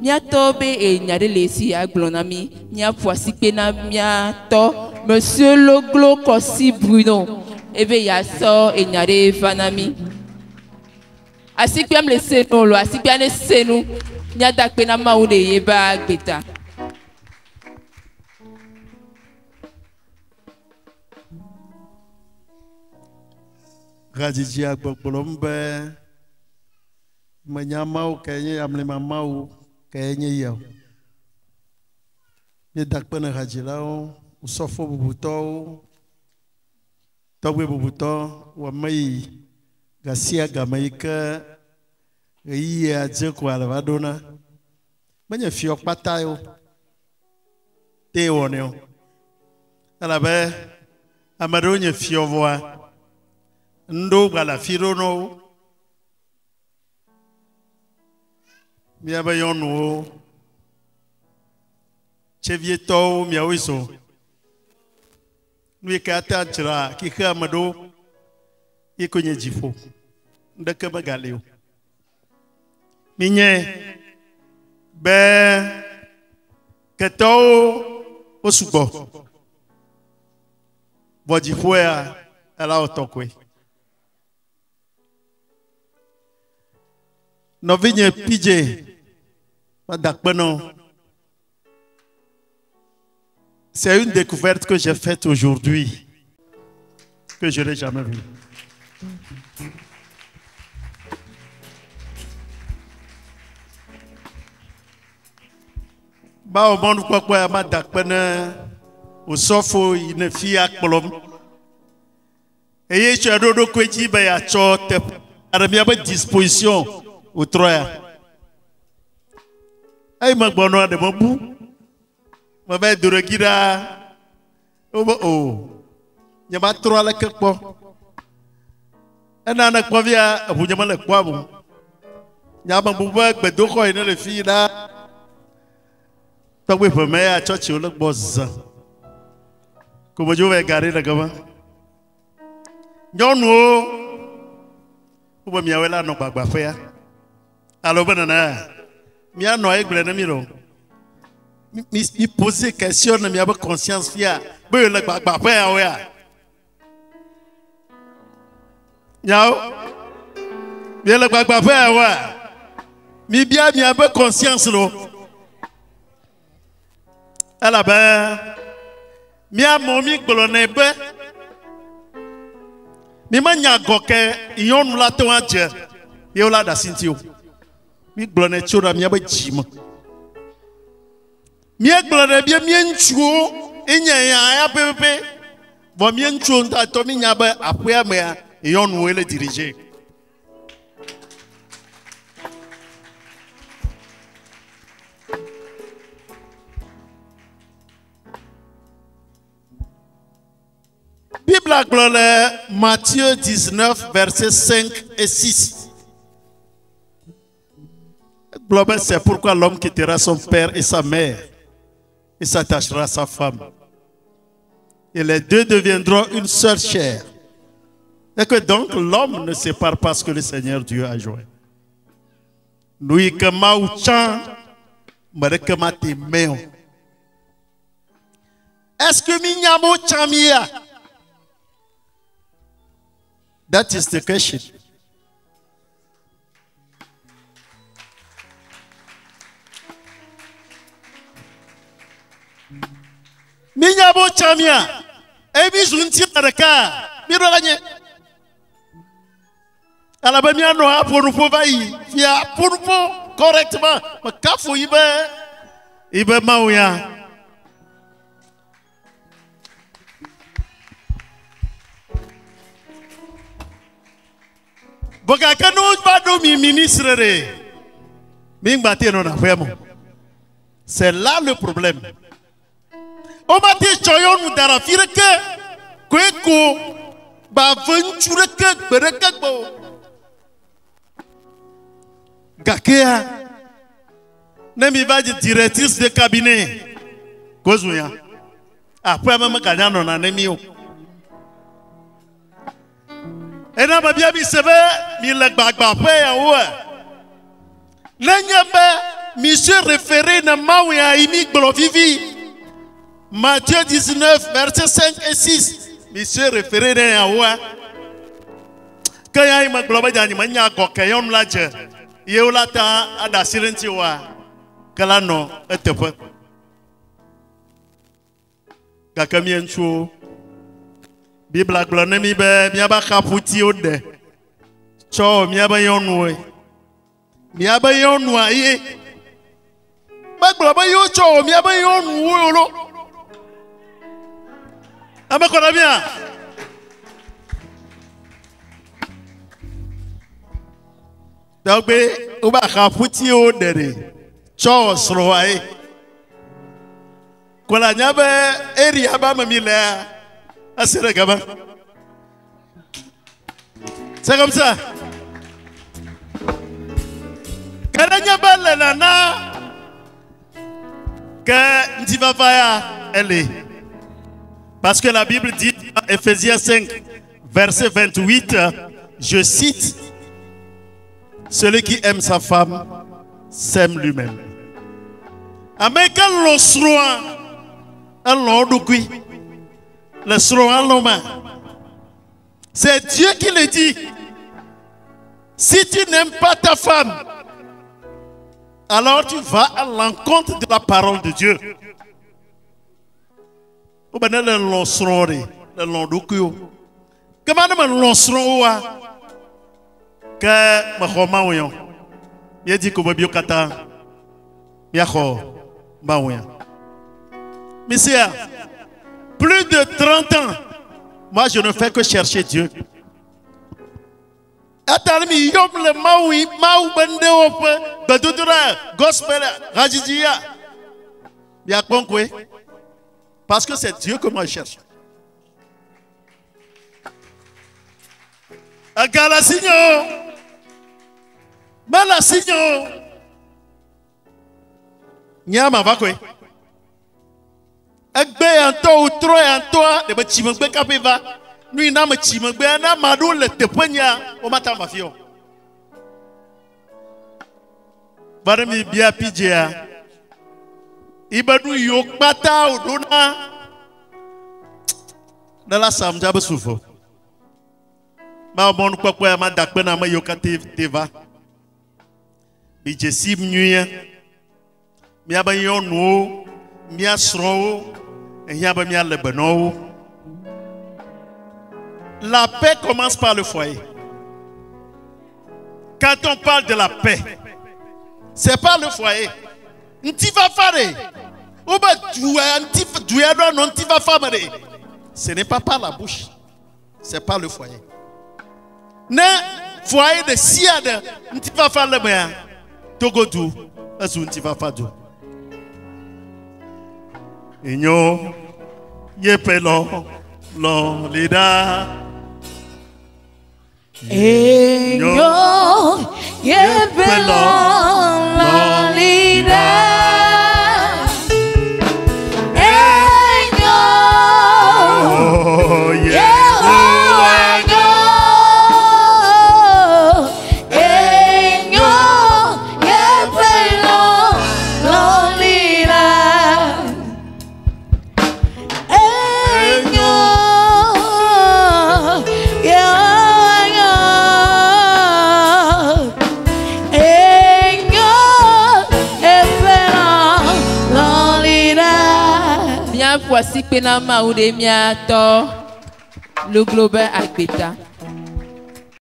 Míatɔ be enya ɖe le esi yeagblɔ na mí. Míaƒo asikpe na míatɔ Monsieur Loglo Kɔsi Bruno ebe yeasɔ enya ɖe va na mí. Asikpea mele se nu o lo, asikpea ne se nu. Míada akpe na Mawu ɖe ye be agbe ta. Hadzidzia gbɔgblɔm be menya Mawu ke nye amlima Mawu ke nye ya o. Míeda akpe na hadzilawo, osɔfo bubutɔwo, tɔgbe bubutɔ, wɔme yi gasia game yi ke ɣeyiɣia dze ko ale va ɖona. Menye fiɔ kpata o, te wɔnɛ o. Elabe ame ɖewo nye fiɔ vɔa, ŋɖewo gba le afi ɖo na wo. Míabe nyɔnuwo, tsevietɔwo miawoe zɔ. Nu yi ke ate adzra xexea me ɖo ye koe nye dziƒo. Ŋɖeke megali o. Minye be ketɔwo wo sugbɔ. Vɔ dziƒoa ela wɔ tɔkɔe. Nɔvinye PJ mada akpe na wo. C'est une découverte que j'ai faite aujourd'hui, que je n'ai jamais vue. Bawo mɔnukpɔkpɔ ya mada akpe ne osɔfo yi ne fia kplɔm. Eye tsɔ ɖo ɖokui dzi be yeatsɔ teƒe aɖe míaƒe disposition wòtrɔ ya. Eyi megbɔnɔa ɖe mebu. Meva yi do ɖe gi ɖaa. Wobe o, nye matrɔ aleke kpɔ. Ena ne kpɔ via, eʋu nye mele kpɔa o. Nye ame bu be gbedoxɔ yi ne le fi ɖaa. Tɔgbe ʋeme ya tsɔtsiwo le gbɔ zã. Komedzo va yi ga ɖe le gama. Nyɔnuwo, wobe miawoe la nɔ gbagbaƒea. Alo be nana, mianɔ anyi gblɔe ne mi ɖo. Mi mi poser question ne miabe conscience fia be le gbagbaƒea woya. Nyawo, mi le gbagbaƒea woa. Mi bia miabe conscience lo. Elabe miamewo mi gblɔ nɛ be mi menya gɔ ke nyɔnu la te ŋu adze ye wola ɖe asi ŋuti o. Mi gblɔ nɛ tso ɖe miabe dzi me. Míegblɔ nɛ be mía ŋutsuwo enye ya ya pɛpɛpɛ. Vɔ mía ŋutsuwo ŋutɔ atɔ mi nya be aƒea mea nyɔnuwoe le dirige. Bible gblɔ le Matthieu 19 verset 5 et 6. Gblɔ be c'est pourquoi l'homme quittera son père et sa mère et s'attachera à sa femme. Et les deux deviendront une seule chair. Et que donc l'homme ne sépare pas ce que le Seigneur Dieu a joint. Nu yi ke Mawu tsã me ɖeke mate mɛ o. Est-ce que mi nya be wotsã mi ya? That is the question. Mi nya be wotsã mia? Eye mi zu ŋutilã ɖeka, mi ɖo la nye. Elabe míanɔ aƒo nuƒo va yi fia ƒo nuƒo correctement. Mekafu yi be yi be Mawu ya. Vɔ gake ne wova ɖo mi ministre ɖe, mi ŋgba te nɔna aƒea me o. C'est là le problème. Womate tsɔ nyɔnu da ɖe afi ɖeke koe ko gba ve ŋutsu ɖeke gbe ɖeke gbe o. Gakea, ne mi va dzi directrice de cabinet ko zu ya, aƒea me meganya nɔna ne mi o. Ena mebia mi se be mi le gbagbaƒe yawoa? Nenye be Monsieur référé na Mawu ya yi mi gblɔ vivi. Matthieu 19, verset 5 et 6. Monsieur référé ɖe yawoa. Ke ya yi me gblɔ be dza nye menya gɔ ke nyɔnu la dze. Ye wo la ta aɖe asi ɖe ŋuti oa. Ke la nɔ eteƒe. Gake mía ŋutsuwo, Biblia gblɔ ne mi be míabe axaƒutiwo ɖe tsɔ wɔ míabe nyɔnuwoe. Míabe nyɔnua ye. Megblɔ be yewo tsɔ wɔ míabe nyɔnuwo lo. Ame kɔ na mía. Tɔgbe wobe axaƒutiwo ɖe ɖe tsɔ wɔ srɔ̃a ye. Kola nya be area be ame mi lea esi ɖe gama. C'est comme ça. Ke ne nye be le nana ke ŋutifafa ya ele. Parce que la Bible dit dans Ephésiens 5, verset 28, je cite, celui qui aime sa femme s'aime lui-même. Ame ke lɔ̃ srɔ̃a, elɔ̃ eɖokui. Le srɔ̃a lɔ̃ma. C'est Dieu qui le dit. Si tu n'aimes pas ta femme, alors tu vas à l'encontre de la parole de Dieu. Wobe ne le lɔ̃ srɔ̃ ɖe, le lɔ̃ ɖokuiwo. Ke ma ne me lɔ̃ srɔ̃woa, ke mexɔ Mawu ya o. Míedi ko be míwo katã míaxɔ Mawu ya. Monsieur, plus de 30 ans, moi je ne fais que chercher Dieu. Eta ne mi yɔm le Mawu yi Mawu be ŋɖewo ƒe gbedodoɖa gospel hadzidzi ya. Miakpɔ ŋkɔe. Parce que c'est Dieu que moi je cherche. Ega le asinye o. Mele asinye o. Nye ama va koe. Egbe ya ŋutɔ wotrɔ ya ŋutɔa ɖe be tsi megbe kaƒe va. Nu yi na ame tsi megbea ne ame aɖewo le teƒe nyea womate ŋu va fi o. Va ɖe mi bia PJ-a. Ibe nu yiwo kpata wòɖona ɖe la sam dza be suvɔ. Mawu mɔnukpɔkpɔ ya mada akpe na ame yiwo katã te va. Midze sim nyuie. Míabe nyɔnuwo, mía srɔ̃wo, ehiã be míalé be na wo. La paix commence par le foyer. Quand on parle de la paix, c'est par le foyer. Ŋutifafa ɖe, wobe du ya ŋuti du ya ɖo anɔ ŋutifafa me ɖe. Ce n'est pas par la bouche, c'est par le foyer. Ne foyer ɖe sia ɖe ŋutifafa le mea, Togo du ezu ŋutifafa du. Enyo yeƒe lɔ lɔ li ɖa. Enyo yeƒe lɔlɔ li ɖa. Enyo Oh, yeah. Yehowa nyo. Enyo yeƒe lɔlɔ li ɖa. Enyo Yehowa nyo. Enyo yeƒe lɔlɔ li ɖa. Míaƒo asikpe na Mawu ɖe míatɔ Loglo be agbeta.